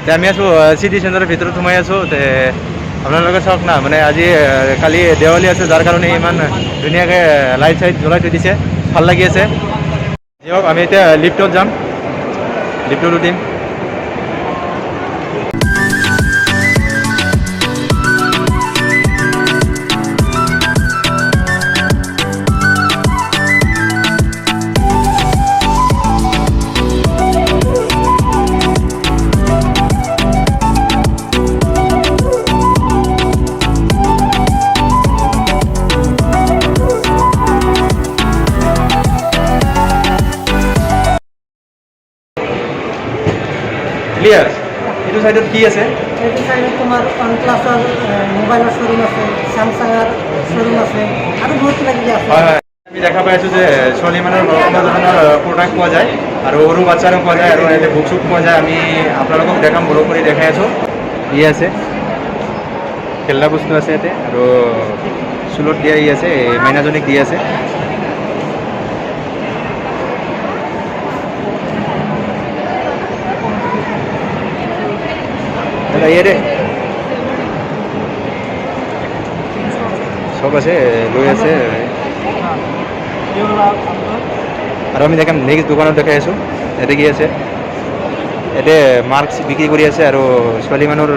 তে আমি আছোঁ চিটি চেণ্টাৰৰ ভিতৰত সোমাই আছোঁ। তে আপোনালোকে চাওক না, মানে আজি কালি দেৱালী আছে, যাৰ কাৰণে ইমান ধুনীয়াকৈ লাইট চাইট জ্বলাই থৈ দিছে, ভাল লাগি আছে। দিয়ক, আমি এতিয়া লিফ্টত যাম, লিফ্টত উঠিম। ক্লিয়াৰ। এইটো চাইডত কি আছে? এইটো চাইডত তোমাৰ ওৱান প্লাছৰ মোবাইলৰ শ্ব'ৰুম আছে, চেমচাঙৰ শ্ব'ৰুম আছে আৰু বহুত কিবা কিবি আছে। হয় হয়, আমি দেখা পাই আছোঁ যে ছোৱালী মানুহৰ বিভিন্ন ধৰণৰ প্ৰডাক্ট পোৱা যায় আৰু সৰু বাচ্চাৰো পোৱা যায় আৰু ইয়াতে বুক চুক পোৱা যায়। আমি আপোনালোকক দেখাম, ব্লগ কৰি দেখাই আছোঁ। ই আছে, খেলনা বস্তু আছে ইয়াতে আৰু চুলত দিয়া ই আছে, এই মাইনাজনীক দি আছে। দাদা, ইয়াতে চব আছে, লৈ আছে। আৰু আমি দেখাম, নেক্সট দোকানত দেখাই আছোঁ। ইয়াতে কি আছে? ইয়াতে মাস্ক বিক্ৰী কৰি আছে আৰু ছোৱালী মানুহৰ।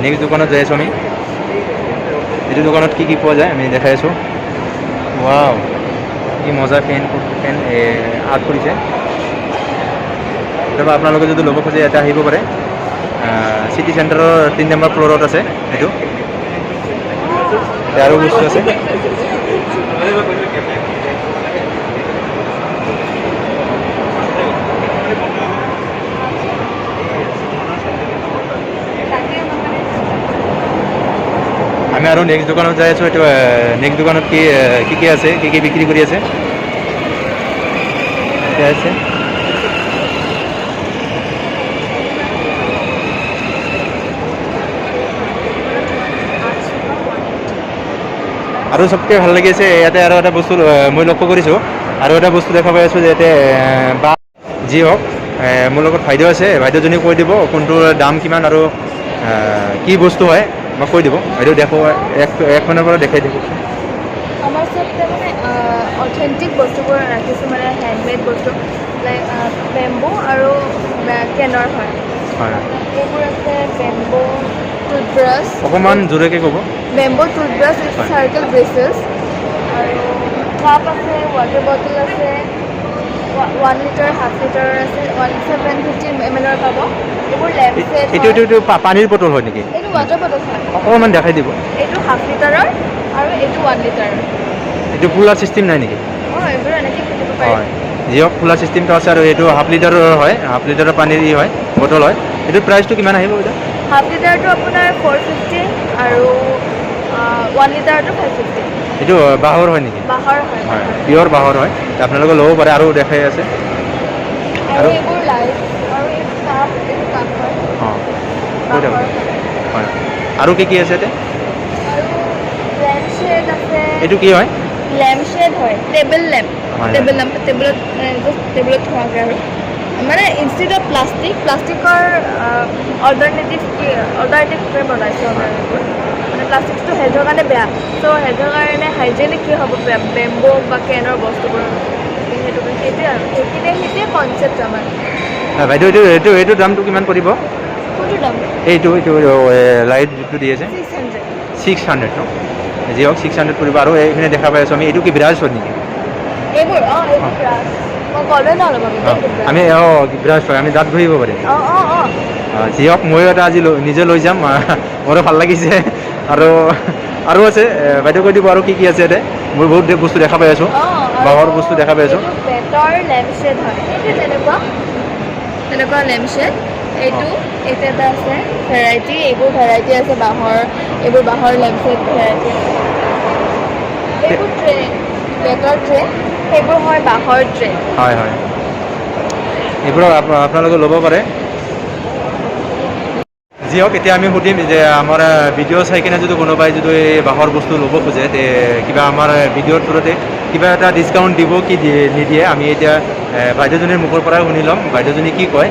নেক্সট দোকানত যাই আছোঁ আমি। এইটো দোকানত কি কি পোৱা যায় আমি দেখাই আছোঁ। ৱাও, কি মজা পেন পেন আৰ্ট কৰিছে। তাৰপৰা আপোনালোকে যদি ল'ব খোজে, ইয়াতে আহিব পাৰে। চিটি চেণ্টাৰৰ 3 নম্বৰ ফ্ল'ৰত আছে এইটো। আৰু বস্তু আছে। আমি আৰু নেক্সট দোকানত যাই আছোঁ। এইটো নেক্সট দোকানত কি কি আছে, কি কি বিক্ৰী কৰি আছে, এতিয়া আছে। আৰু চবতকৈ ভাল লাগিছে ইয়াতে আৰু এটা বস্তু মই লক্ষ্য কৰিছোঁ আৰু এটা বস্তু দেখা পাই আছোঁ যে ইয়াতে বা যি হওক, মোৰ লগত বাইদেউ আছে, বাইদেউজনী কৈ দিব কোনটোৰ দাম কিমান আৰু কি বস্তু হয়, মোক কৈ দিব। বাইদেউ, দেখো, একখনৰ পৰা দেখাই দিব। আমাৰ চবতে মানে অথেণ্টিক বস্তুবোৰ ৰাখিছোঁ, মানে হেণ্ডমেড বস্তু, লাইক বেম্বু আৰু কেনৰ হয়। এইবোৰ আছে বেম্বু টুথব্ৰাছ। অকণমান জোৰেকৈ ক'ব। বেম্বু টুথব্ৰাছ উইথ চাৰ্কেল ব্ৰিচেছ আৰু কাপ আছে, ৱাটাৰ বটল আছে, 1 লিটাৰ, হাফ লিটাৰৰ আছে, 1750 ml-ৰ পাব। এইবোৰ লেম্প ছেট। এইটো পানীৰ বটল হয় নেকি? এইটো ৱাটাৰ বটল হয়। অকণমান দেখাই দিব। এইটো হাফ লিটাৰৰ আৰু এইটো 1 লিটাৰৰ। এইটো খোলা চিষ্টেম নাই নেকি? অঁ, এইবোৰ এনেকৈ খুলিব পাৰি। হয়, যিহওক খোলা চিষ্টেমটো আছে আৰু এইটো হাফ লিটাৰৰ হয়, হাফ লিটাৰৰ পানীৰ ই হয়, বটল হয়। এইটো প্ৰাইচটো কিমান আহিব এতিয়া? হাফ লিটাৰটো আপোনাৰ 450 আৰু 1 লিটাৰটো 550। এইটো বাঁহৰ হয় নেকি? বাঁহৰ হয়। হয়, পিয়ৰ বাঁহৰ হয়, আপোনালোকে ল'ব পাৰে। আৰু দেখাই আছে। আৰু আৰু? এইবোৰ লাইট আৰু এই কাপ, এইটো কাপ হয়। অঁ, কৈ থাকক। বাঁহৰ হয়। হয়, আৰু কি কি আছে ইয়াতে? আৰু লেম্প শ্বেড আছে। এইটো কি হয়? লেম্প শ্বেড হয়, টেবল লেম্প। হয়। টেবল লেম্প, টেবুলত জাষ্ট টেবুলত থোৱাকৈ আৰু মানে ইনষ্টেড অফ প্লাষ্টিক, প্লাষ্টিকৰ অল্টাৰনেটিভ, কি অল্টাৰনেটিভ বনাইছোঁ আমাৰ এইবোৰ। মানে প্লাষ্টিকটো হেল্থৰ কাৰণে বেয়া, চ' হেল্থৰ কাৰণে হাইজেনিক কি হ'ব? বেম্বো বা কেনৰ বস্তুবোৰ। সেইটো সেইটোৱে আৰু সেইখিনিয়ে, সেইটোৱে কনচেপ্ট আমাৰ। হয়, বাইদেউ, এইটো দামটো কিমান পৰিব? কোনটো দাম? এইটো লাইট যিটো দি আছে। 600। 600 ন? যি হওক, 600 পৰিব। আৰু এইখিনি দেখা পাই আছোঁ আমি, এইটো কি ব্ৰাছ হয় নেকি? এইবোৰ, অঁ, এইবোৰ ব্ৰাছ। মই ক'লোৱে ন অলপ আগতে, এইটো ব্ৰাছ। আমি, অঁ, ব্ৰাছ হয়, আমি দাঁত ঘঁহিব পাৰিম। অঁ। যি হওক, ময়ো এটা আজি নিজে লৈ যাম, মোৰো ভাল লাগিছে। আৰু আছে, বাইদেউ কৈ দিব আৰু কি কি আছে ইয়াতে। মই বহুত বস্তু দেখা পাই আছোঁ। অঁ। বাঁহৰ বস্তু দেখা পাই আছোঁ। এইটো বেতৰ লেম্প শ্বেড হয়। এইটো তেনেকুৱা তেনেকুৱা লেম্প শ্বেড। এইটো এটা আছে ভেৰাইটি, এইবোৰ ভেৰাইটি আছে বাঁহৰ, এইবোৰ বাঁহৰ লেম্প শ্বেড ভেৰাইটি আছে। এইবোৰ ট্ৰে, বেতৰ ট্ৰে, সেইবোৰ হয় বাঁহৰ ট্ৰে। হয় হয়, এইবোৰ আপোনালোকে ল'ব পাৰে। যি হওক, এতিয়া আমি সুধিম যে আমাৰ ভিডিঅ' চাই কিনে যদি কোনোবাই যদি এই বাঁহৰ বস্তু ল'ব খোজে, তে কিবা আমাৰ ভিডিঅ'ৰ থ্ৰুতে কিবা এটা ডিছকাউণ্ট দিব কি দিয়ে নিদিয়ে, আমি এতিয়া বাইদেউজনীৰ মুখৰ পৰাই শুনি ল'ম বাইদেউজনী কি কয়।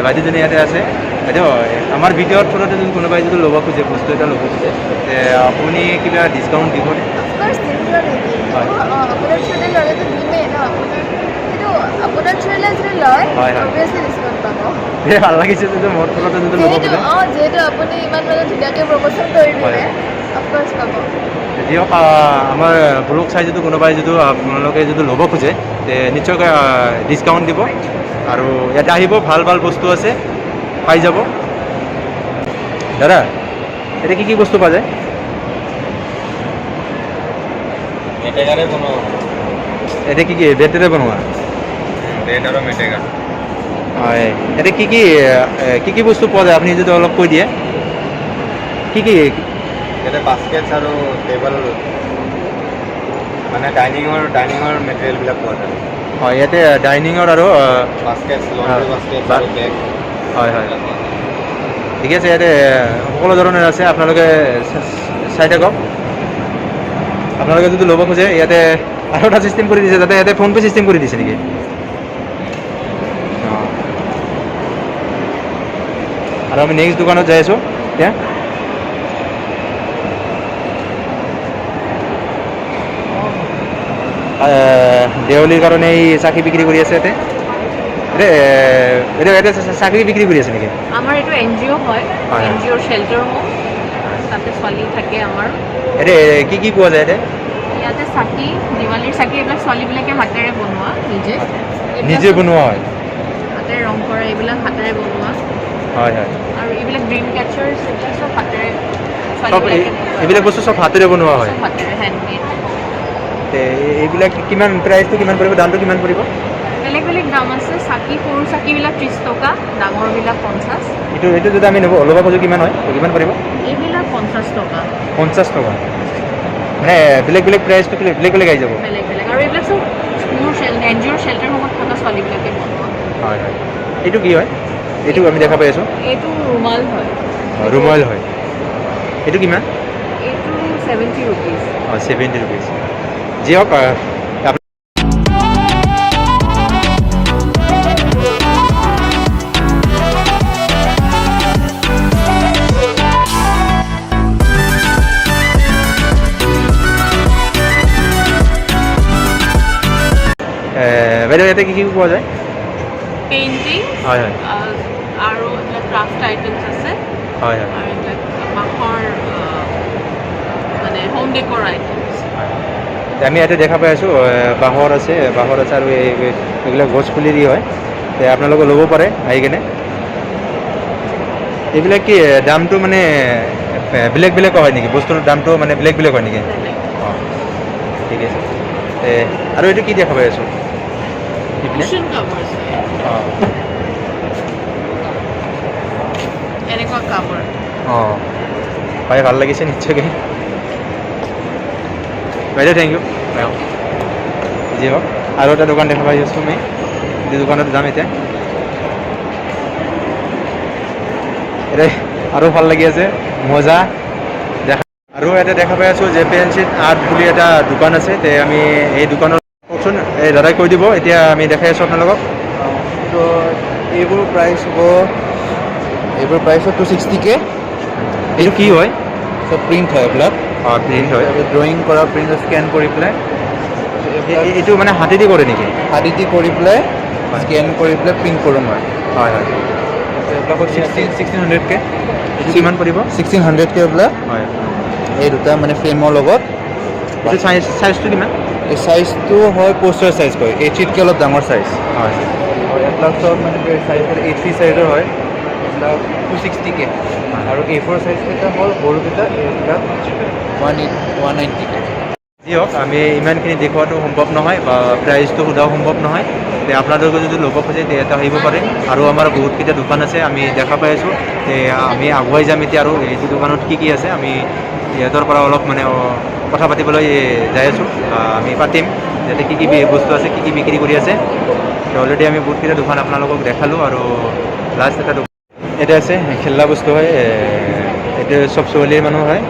বাইদেউজনী ইয়াতে আছে। বাইদেউ, আমাৰ ভিডিঅ'ৰ থ্ৰুতে যদি কোনোবাই যদি ল'ব খোজে, বস্তু এটা ল'ব খোজে, তে আপুনি কিবা ডিছকাউণ্ট দিবনে? অফক'ৰ্চ দিম, কিয় নিদিম? হয়। অঁ, আপোনাৰ থ্ৰুদি ল'লেতো দিমেই ন। আপোনাৰ সেইটো আপোনাৰ থ্ৰুলে যদি লয়, হয়, হয়। অভিয়াছলি ডিছকাউণ্ট পাব। এই ভাল লাগিছে যদি মোৰ থ্ৰুতে যদি ল'ব যিহেতু খোজে। অঁ, যিহেতু আপুনি ইমান মানে ধুনীয়াকৈ প্ৰমোশ্যন কৰি দিলে, অফক'ৰ্চ পাব। যি হওক, আমাৰ ব্লগ চাই যদি কোনোবাই যদি আপোনালোকে যদি ল'ব খোজে, তে নিশ্চয়কৈ ডিছকাউণ্ট দিব আৰু ইয়াতে আহিব, ভাল ভাল বস্তু আছে, পাই যাব। দাদা, এতিয়া কি কি বস্তু পোৱা যায়? মেটেকাৰে বনোৱা। এতিয়া কি কি বেটেৰে বনোৱা? বেট আৰু মেটেকা। হয়, এতিয়া কি কি বস্তু পোৱা যায়, আপুনি যদি অলপ কৈ দিয়ে, কি কি? ইয়াতে বাস্কেটছ আৰু টেবল, মানে ডাইনিঙৰ মেটেৰিয়েলবিলাক পোৱা যায়। হয়, ইয়াতে ডাইনিঙৰ আৰু বাস্কেটছ, লণ্ড্ৰি বাস্কেটছ আৰু বেগ। হয় হয় ঠিক আছে। ইয়াতে সকলো ধৰণৰ আছে, আপোনালোকে চাই থাকক। আপোনালোকে যদি ল'ব খোজে, ইয়াতে আৰু এটা চিষ্টেম কৰি দিছে, যাতে ইয়াতে ফোনপে' চিষ্টেম কৰি দিছে নেকি? অঁ, আৰু আমি নেক্সট দোকানত যাই আছোঁ এতিয়া। দেৱালীৰ কাৰণে এই চাকি বিক্ৰী কৰি আছে ইয়াতে। ইয়াতে চাকি বিক্ৰী কৰি আছে নেকি? আমাৰ এইটো এনজিঅ' হয়। হয়। এনজিঅ'ৰ শ্বেল্টাৰ হোম, তাতে ছোৱালী থাকে আমাৰ। ইয়াতে কি কি পোৱা যায় ইয়াতে? ইয়াতে চাকি, দিৱালীৰ চাকি, এইবিলাক ছোৱালীবিলাকে হাতেৰে বনোৱা নিজে এইবিলাক। নিজে বনোৱা হয়? হাতেৰে ৰং কৰা, এইবিলাক হাতেৰে বনোৱা। হয় হয় আৰু এইবিলাক ড্ৰিম কেচাৰ্ছ, এইবিলাক চব হাতেৰে চব ছোৱালীবিলাকে। এইবিলাক বস্তু চব হাতেৰে বনোৱা হয়? চব হাতেৰে, হেণ্ডমেড। তে এইবিলাক কিমান, প্ৰাইচটো কিমান পৰিব, দামটো কিমান পৰিব? বেলেগ বেলেগ দাম আছে চাকি। সৰু চাকিবিলাক 30 টকা, ডাঙৰবিলাক 50। এইটো যদি আমি ল'ব খোজোঁ, কিমান হয়, কিমান পৰিব? এইবিলাক 50 টকা। 50 টকা। মানে বেলেগ বেলেগ প্ৰাইচটো বেলেগ বেলেগ আহি যাব। বেলেগ বেলেগ। আৰু এইবিলাক চব মোৰ এনজিঅ'ৰ শ্বেল্টাৰ হোমত থকা ছোৱালীবিলাকে বনোৱা। হয় হয় এইটো কি হয়? এইটো আমি দেখা পাই আছোঁ। এইটো ৰুমাল হয়। ৰুমাল হয়। এইটো কিমান? এইটো 70 ৰুপিজ। অঁ, 70 ৰুপিজ। যি হওক, বাইদেউ, ইয়াতে কি কি পোৱা যায়? পেইণ্টিং হয় হয় আৰু এইবিলাক ক্ৰাফ্ট আইটেমছ আছে। হয় হয় আৰু এইবিলাক বাঁহৰ মানে হোম ডেকৰ আইটেমছ। আমি ইয়াতে দেখা পাই আছোঁ, বাঁহৰ আছে আৰু এইবিলাক গছ পুলি দি হয়। তে আপোনালোকে ল'ব পাৰে আহি কেনে। এইবিলাক কি দামটো মানে বেলেগ বেলেগ হয় নেকি? বস্তুৰ দামটো মানে বেলেগ বেলেগ হয় নেকি? বেলেগ। অঁ, ঠিক আছে। আৰু এইটো কি দেখা পাই আছোঁ ইপিনে? কুশ্যন কাভাৰ্ছ। অঁ। এনেকুৱা কাভাৰ। অঁ, পাই ভাল লাগিছে নিশ্চয়কৈ। বাইদেউ, thank U. যি হওক, আৰু এটা দোকান দেখা পাই আছোঁ, আমি এই দোকানত যাম এতিয়া। এতিয়া আৰু ভাল লাগি আছে, মজা দেখা। আৰু ইয়াতে দেখা পাই আছোঁ যে পেঞ্চিল আৰ্ট বুলি এটা দোকান আছে। তে আমি এই দোকানত, কওকচোন, এই দাদাই কৈ দিব। এতিয়া আমি দেখাই আছোঁ আপোনালোকক। তো এইবোৰ প্ৰাইচ হ'ব, এইবোৰ প্ৰাইচ হ'ব 260কে। এইটো কি হয়? চব প্ৰিণ্ট হয় এইবিলাক। অঁ, প্ৰিণ্ট হয়। ড্ৰয়িং কৰা প্ৰিণ্ট, স্কেন কৰি পেলাই। এইটো মানে হাতেদি কৰে নেকি? হাতেদি কৰি পেলাই, স্কেন কৰি পেলাই প্ৰিণ্ট কৰোঁ মই। হয় হয় এইবিলাকত 1600কে। এইটো কিমান পৰিব? 1600কে এইবিলাক। হয়। এই দুটা মানে ফ্ৰেমৰ লগত। এইটো চাইজটো কিমান? এই চাইজটো হয় প'ষ্টাৰ চাইজ কয়, এ3তকৈ অলপ ডাঙৰ চাইজ। আৰু এইবিলাক চব মানে চাইজ এ3 চাইজৰ হয়, এইবিলাক 260কে। আৰু এ4 চাইজকেইটা হ'ল সৰুকেইটা, এইবিলাক 190কে। যি হওক, আমি ইমানখিনি দেখুৱাটো সম্ভৱ নহয় বা প্ৰাইচটো সোধাও সম্ভৱ নহয়। তে আপোনালোকে যদি ল'ব খোজে, তে ইয়াতে আহিব পাৰে। আৰু আমাৰ বহুতকেইটা দোকান আছে, আমি দেখা পাই আছোঁ। তে আমি আগুৱাই যাম এতিয়া আৰু এইটো দোকানত কি কি আছে, আমি ইহঁতৰ পৰা অলপ মানে কথা পাতিবলৈ যাই আছোঁ। আমি পাতিম যাতে কি কি বস্তু আছে, কি কি বিক্ৰী কৰি আছে। অলৰেডি আমি বহুতকেইটা দোকান আপোনালোকক দেখালোঁ আৰু লাষ্ট এটা দোকান। ইয়াতে আছে খেলনা বস্তু হয়। এইটো চব ছোৱালীৰ মানুহ হয়।